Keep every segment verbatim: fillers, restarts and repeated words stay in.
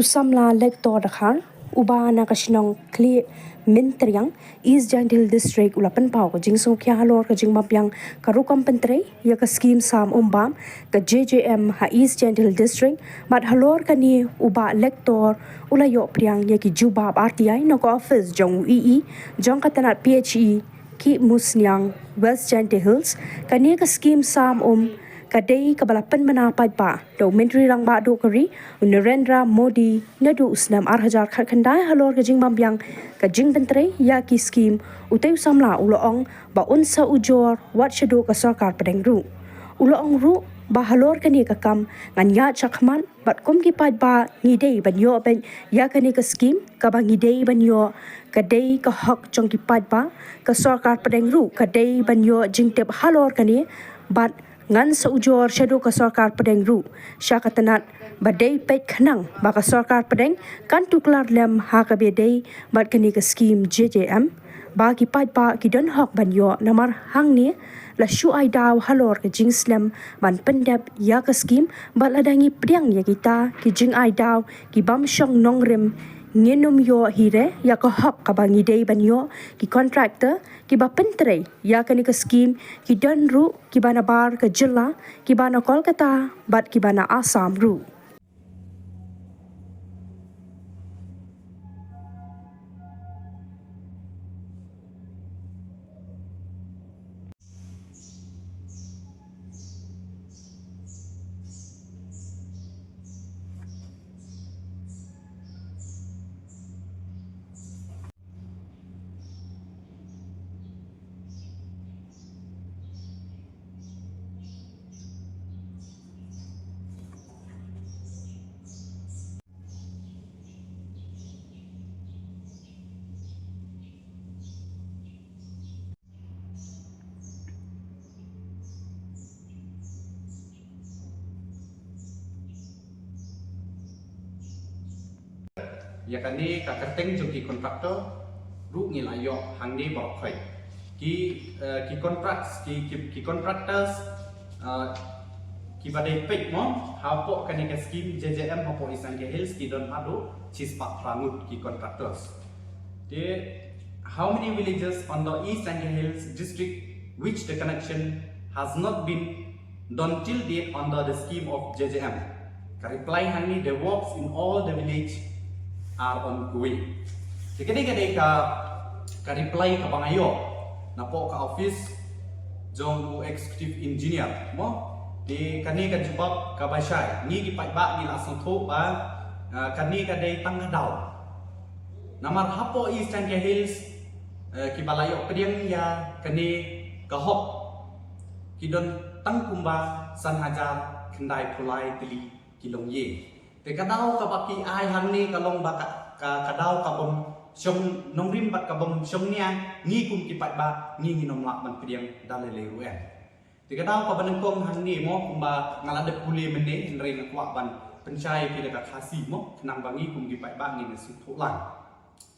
Samla Lektor Dkhar, uba na ka shnong Khlieh Myntriang, East Jaintia Hills District, u la pynpaw ka jingsngewkhia halor ka jingbym biang ka rukom pyntrei ïa ka skim sam um bam ka J J M ha East Jaintia Hills District, bad halor kane u Bah Lektor u la ïoh pdiang ïa ki jubab R T I na ka office jong u E E jong ka tnat P H E Khih Musniang, West Jaintia Hills. Kane ka skim sam um ka dei kaba la pynbna paidbah da u Myntri Rangbah Duh ka ri, u Narendra Modi, naduh u snem ar hajar khatkhyndai halor ka jingbym biang ka jingpyntrei ïa ki skim. Utei u samla u la ong ba un sa ujor wat shaduh ka sorkar pdeng ruh. U la ong ruh ba halor kane ka kam ngan ïaid shakhmat bad kum ki paidbah ngi dei ban ïoh beit ïa kane ka skim, kaba ngi dei ban ïoh ka dei ka hok jong ki paidbah. Ka sorkar pdeng ruh ka dei ban ïoh jingtip halor kane, bad ngan sa ujor shaduh ka sorkar pdeng ruh sha ka tnat ba dei peit khnang ba ka sorkar pdeng kan tuklar lem ha kaba dei bad kane ka skim J J M, ba ki paidbah ki don hok ban ïoh. Namar hangne la shu ai daw halor ka jingslem ban pyndep ïa ka skim, bad lada ngi pdiang ïa kita ki jingai daw ki bym shong nongrim, ngin ym ïoh hi re ïa ka hok kaba ngi dei ban ïoh. Ki contractor kiba pyntrei ïa kane ka skim ki don ruh kiba na bar ka jylla, kiba na Kolkata bad kiba na Assam ruh. Ïa kane ka kyrteng jong ki contractor ruh ngi la ïoh hangne baroh khoit. Ki, eh, ki contracts, ki, ki, ki contractors, eh, kiba dei peit mo hapoh kane ka skim J J M hapoh East Jaintia Hills ki don haduh shispah phra ngut ki contractors. Te, how many villages on the East Jaintia Hills district which the connection has not been done till date under the scheme of J J M? Ka reply hangne, the works in all the village are ongoing. Te ka dei, ka dei ka, ka reply kaba nga ïoh napoh ka office jong u executive engineer mo. Te kane ka jubab kaba shai, ngi ki paidbah ngi la sngewthuh ba, ah, kane ka dei tang ka daw. Namar hapoh East Jaintia Hills, eh, kiba la ïoh pdiang ïa kane ka hok ki don tang kumba san hajar khyndai phew lai tylli ki longïing. Te ka daw kaba ki ai hangne ka long ba ka, ka, ka daw ka bym shong nongrim bad ka bym shong nia, ngi kum ki paidbah ngi ngin ym lah ban pdiang da lei lei ruh em. Te ka daw kaba nyngkong hangne mo, kumba nga la dep pule mynne, hynrei nga kwah ban pynshai ïa phi da ka Khasi mo, khnang ba ngi kum ki paidbah ngin ïa sngewthuh lang.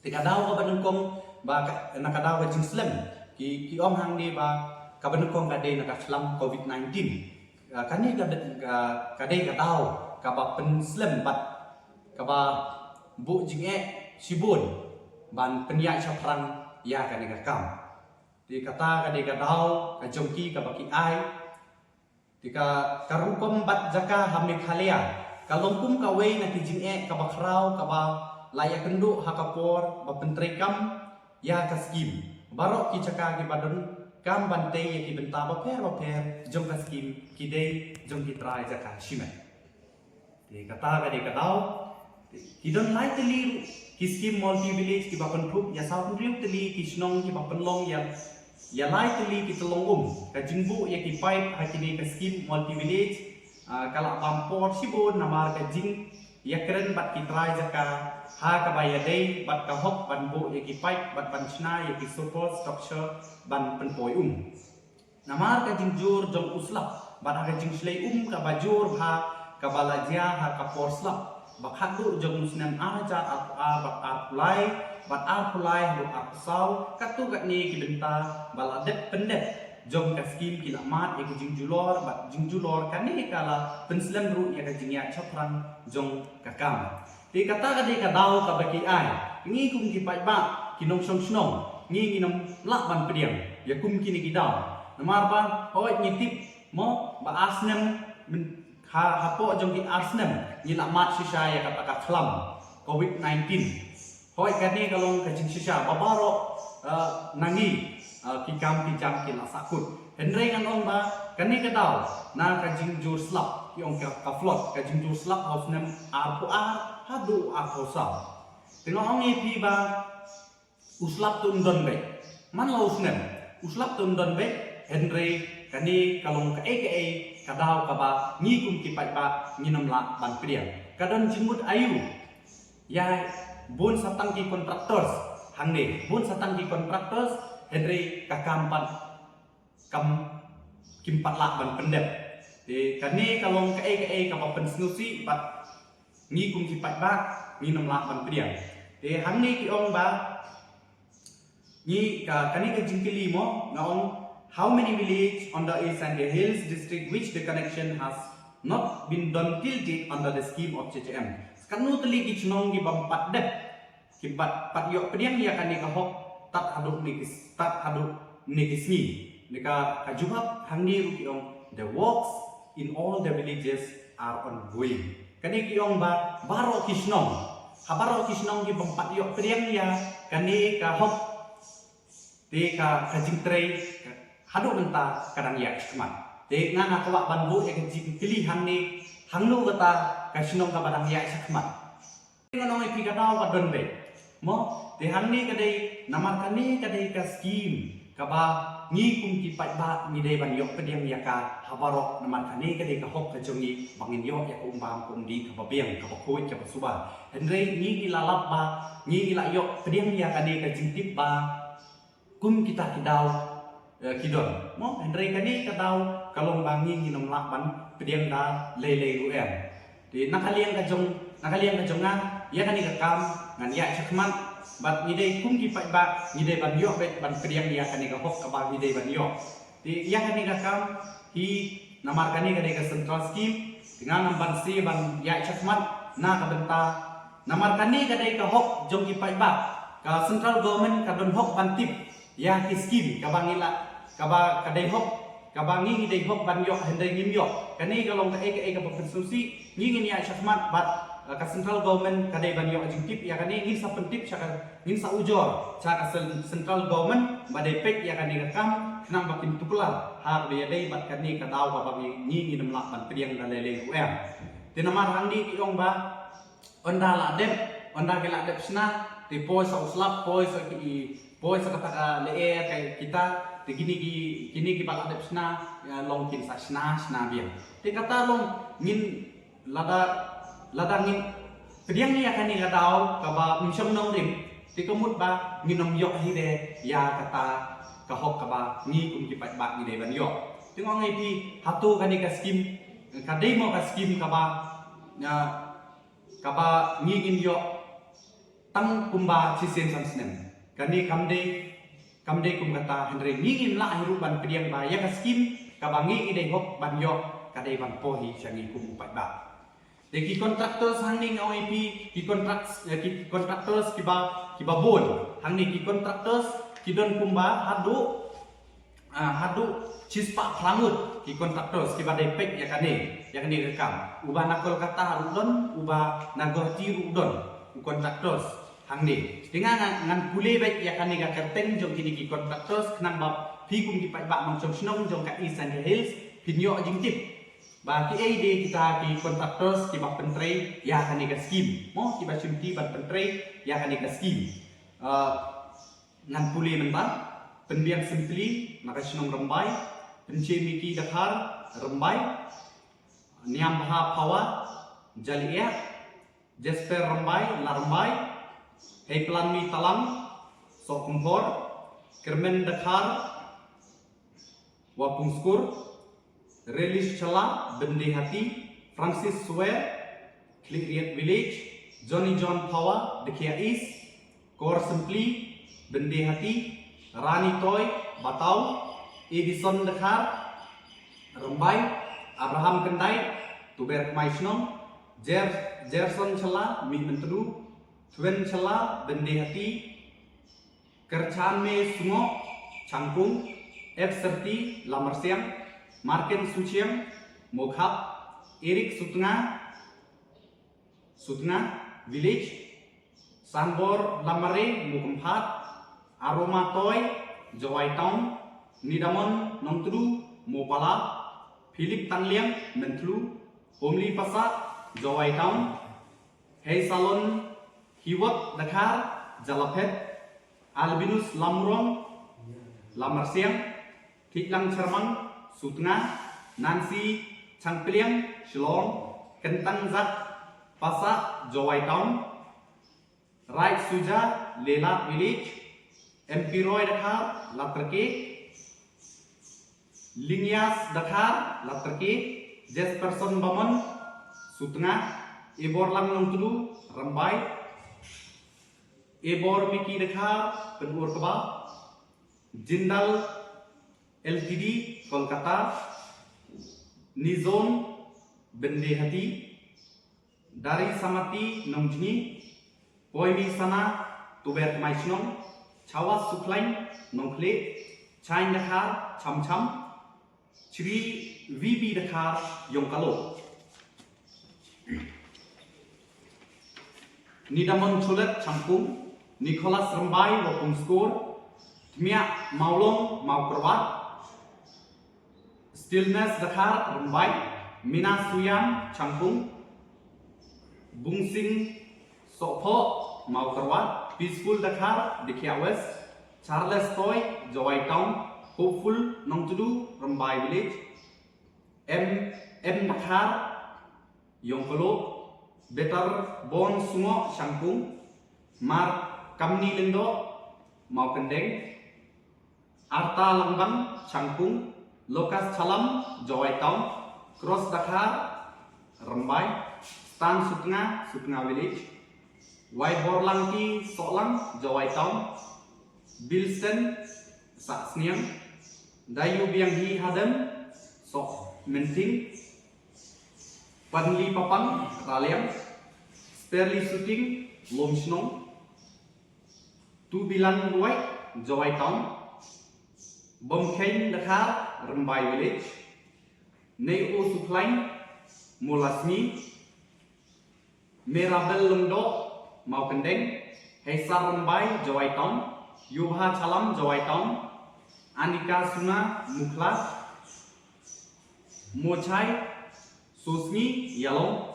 Te ka daw kaba nyngkong ba ka, na ka daw ka jingslem, ki, ki ong hangne ba kaba nyngkong ka dei na ka khlam covid nineteen. Ah, kane ka dei, ka, ka dei ka daw kaba pynslem bad kaba buh jingeh shibun ban pynïaid shaphrang ïa kane ka kam. Te kata ka dei ka daw ka jong ki kaba ki ai. Te ka, ka rukom bat jaka ha Meghalaya ka long kum kawei na ki jingeh kaba khraw kaba la ïakynduh ha ka por ba pyntreikam ïa ka skim. Baroh ki jaka kiba donkam ban tei ïa ki bynta bapher bapher jong ka skim ki dei jong ki trai jaka shimet. Te kata ka dei ka daw. Te ki don lai tylli ki skim multi village kiba kynthup ïa saw hynriew tylli ki shnong kiba pynlong ïa, ïa lai tylli ki tyllong um. Ka jingbuh ïa ki pipe ha kine ka skim multi village, ah, ka la bam por shibun namar ka jingïakren bad ki trai jaka ha kaba ïadei bad ka hok ban buh ïa ki pipe bad ban shna ïa ki super structure ban pynpoi um. Namar ka jingjur jong u slap bad ha ka jingshlei um kaba jur bha kaba la jia ha ka por slap ba khatduh jong u snem ar hajar arphew ar bad arphew lai bad arphew lai haduh arphew saw, katto katne ki bynta ba la dep pyndep jong ka skim ki la mad ïa ka jingjulor bad jingjulor kane ka la pynslem ruh ïa ka jingïaid shaphrang jong ka kam. Te kata ka dei ka daw kaba ki ai. Ngi kum ki paidbah, ki nongshong shnong, ngi ngin ym lah ban pdiang ïa kum kine ki daw. Namar ba hooid ngi tip mo ba ar snem, ha, hapoh jong ki ar snem ngi la mad shisha ïa kata ka khlam covid nineteen. Hooid kane ka long ka jingshisha ba baroh, eh, na ngi, eh, ki kam ki jam ki la sahkut. Hynrei ngan ong ba kane ka daw na ka jingjur slap, ki ong ka, ka flood, ka jingjur slap ha u snem arphew ar haduh arphew saw. Te nga ong ïa phi ba u slap te un don beit man la u snem. U slap te un don beit, hynrei kane ka long kaei kaei ka daw kaba ngi kum ki paidbah ngin ym lah ban pdiang. Ka don jingmut aïu ïa bun satang ki contractors hangne, bun satang ki contractors, hynrei ka kam pat kam, kim pat lah ban pyndep. Te kane ka long kaei kaei kaba pynsngewsih bad ngi kum ki paidbah ngin ym lah ban pdiang. Te hangne ki ong ba ngi ka, kane ka jingkylli mo, nga ong, how many village on the East Jaintia Hills district which the connection has not been done till date under the scheme of C C M? Katno tylli ki shnong ki bym pat dep, ki bym pat ïoh pdiang ïa kane ka hok tad haduh ne ki, tad haduh ne ki sngi? Ne ka, ka jubab hangne ruh ki ong, the works in all the villages are ongoing. Kane ki ong ba baroh ki shnong, ha baroh ki shnong ki bym pat ïoh pdiang ïa kane ka hok. Te ka, ka jingtrei haduh mynta ka dang ïaid shakhmat. Te nga, nga kwah ban buh ïa ka jingkylli hangne, hangno kata ka shnong kaba dang ïaid shakhmat? Nga ong ïa phi ka daw ka don beit mo. Te hangne ka dei namar kane ka dei ka skim kaba ngi kum ki paidbah ngi dei ban ïoh pdiang ïa ka ha baroh, namar kane ka dei ka hok ka jong ngi ba ngin ïoh ïa ka um bam ka um dih kaba biang, kaba khuid, kaba suba. Hynrei ngi, ngi la lap ba ngi, ngi la ïoh pdiang ïa kane ka jingtip ba kum kita ki daw, eh, ki don mo, hynrei kane ka daw ka long ba ngi ngin ym lah ban pdiang da lei lei ruh em. Te na ka liang ka jong, na ka liang ka jong nga, ïa kane ka kam ngan ïaid shakhmat bad ngi dei kum ki paidbah ngi dei ban ïoh beit ban pdiang ïa kane ka hok kaba ngi dei ban ïoh. Te ïa kane ka kam hi, namar kane ka dei ka central scheme, te nga ngam banse ban ïaid shakhmat na ka bynta namar kane ka dei ka hok jong ki paidbah. Ka central government ka don hok ban tip ïa ki skim kaba ngi la, kaba ka dei hok, kaba ngi ngi dei hok ban ïoh, hynrei ngim ïoh. Kane ka long kaei kaei kaba pynsngewsih. Ngi ngin ïaid shakhmat bad, eh, ka central government ka dei ban ïoh jingtip ïa kane. Ngin sa pyntip sha ka, ngin sa ujor sha ka cen-, central government ba dei peit ïa kane ka kam khnang ba kin tuklar ha kaba ïadei bad kane ka daw kaba ngi, ngi ngin ym lah ban pdiang da lei lei ruh em. Te namar hangne ki ong ba ynda la dep, ynda ki la dep shna, te poi sa u slap, poi sa ki, poi sa kata ka lyer ka kita, te kine ki, kine kiba la dep shna, ïa, long kin sa shna, shna biang. Te kata long ngin lada, lada ngin pdiang ïa kane ka daw kaba ym shym nongrim, te ka mut ba ngin ym ïoh hi re ïa kata ka hok kaba ngi kum ki paidbah ngi dei ban ïoh. Te nga ong ïa phi, hato kane ka skim ka dei mo ka skim kaba, ïa, kaba ngi ngin ïoh tang kumba shisien san snem? Kane kam dei, kam dei kum kata, hynrei ngi ngim lah hi ruh ban pdiang ba ïa ka skim kaba ngi ngi dei hok ban ïoh ka dei ban poi hi sha ngi kum u paidbah. Te ki contractors hangne nga ong ïa phi, ki contract, eh, ki contractors kiba, kiba bun hangne, ki contractors ki don kumba haduh, ah, haduh shispah phra ngut ki contractors kiba dei peit ïa kane, ïa kane ka kam. Uba na Kolkata ruh don, uba na Guwahati ruh don u contractors hangne. Te nga, nga, ngan pule beit ïa kane ka kyrteng jong kine ki contractors khnang ba phi kum ki paidbah nongshong shnong jong ka East Jaintia Hills phin ïoh jingtip ba kiei de kita ki contractors kiba pyntrei ïa kane ka skim mo, kiba shimti ban pyntrei ïa kane ka skim. Ah, ngan pule mynta. Pynbiang Sympli na ka shnong Rymbai, Pynche Miki Dkhar, Rymbai, Niambha Phawa, Jaliah, Jasper Rymbai, Larymbai, Heiplanmi Talang, Sohkymphor, Kyrmen Dkhar, Wapungskur, Relish Challa, Byndihati, Francis Swer, Khliehriat Village, Johnny John Phawa, Dkhia East, Kor Sympli, Byndihati, Rani Toi, Batau, Edison Dkhar, Rymbai, Abraham Kyndait, Tuber Kmai Shnong, Jer Jerson Challa, Mihmyntdu, Thwen Challa, Byndihati, Kyrchan Me Sungoh, Changkung, F Serti, Lamarsiang, Marken Suchiang, Mokhap, Eric Sutnga, Sutnga Village, Sanbor Lamare, Mokumphat, Aroma Toy, Jowai Town, Nidamon Nongtdu, Mopala, Philip Tangliang, Mentlu, Homli Pasa, Jowai Town, Hei Salon Hiwot Dakhar, Jalaphet, Albinus Lamurong, Lamarsiang, Thitlang Chermang, Sutnga, Nancy Changpliang, Shillong, Kentang Zak, Pasa, Jowai Town, Rai Suja, Lelat Village, M P Roy Dakhar, Latrke, Lingyas Dakhar, Latrke, Jesperson Bamon, Sutnga, Eborlang Nongtdu, Rambai, Ebor Miki Dakhar, Penur Keba, Jindal L T D, Kolkata, Nizon, Byndihati, Dari Samati, Nongjngi, Poimi Sana, Tuber Kmaishnong, Chawas Suklain, Nongkhlieh, Chain Dakhar, Chamcham, Chri V B Dakhar, Yongkalo. Nidamon Chulet, Changpung, Nicholas Rambai, Wapung Skur, Tmiak Maulong, Mawkyrwat, Stillness Dakhar, Rambai, Mina Suyam, Changpung, Bungsing Sohphoh, Mawkyrwat, Peaceful Dakhar, Dikhiah West, Charles Toy, Jowai Town, Hopeful Nongtdu, Rambai Village, M M Dakhar, Yongkolo, Better Bon Sungoh, Changpung, Mar Kamni Lyngdoh, Mawkyndeng, Arta Langbang, Changpung, Lucas Chalam, Jowai Town, Cross Dakhar, Rambai, Stan Sutnga, Sutnga Village, Wai Borlangki Sohlang, Jowai Town, Bilsten Sahsniang, Dayu Biang Hi Hadem, Sohmynting, Panli Papang, Raliang, Sterli Suting, Lomshnong, Tubilan Luai, Jowai Town, Bomkhein Dakhar, Rambai Village, Nei O Suklain, Molasni, Merabel Lengdoh, Mawkyndeng, Heisar Rambai, Jowai Town, Yubha Chalam, Jowai Town, Anika Suna, Mukhla, Mochai, Sosngi, Yalong,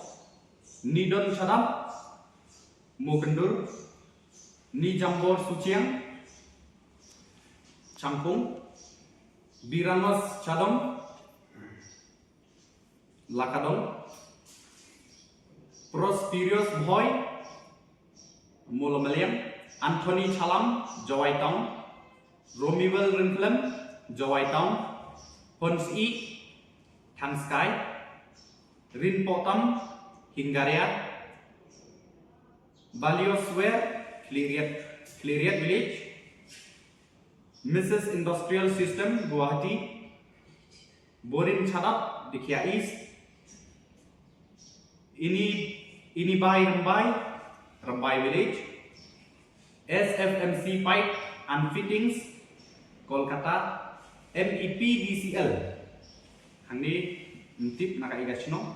Nidon Chadam, Mokendur, Nijambor Suchiang, Changpung, Biranos Chadong, Lakadong, Prosperius Bhoi, Mawlamyliang, Anthony Chalam, Jowai Town, Romuald Rynkhlem, Jowai Town, Honsih, Thangskai, Rinpohtam, Hingaria, Balioswer, Khliehriat, Khliehriat Village, Missus Industrial System, Guwahati, Borin Chadap, Dikhiah East, Ini, Inibai Rambai, Rambai Village, S F M C Pipe and Fittings, Kolkata, M E P D C L. Hangne ym tip na ka ïa ka shnong,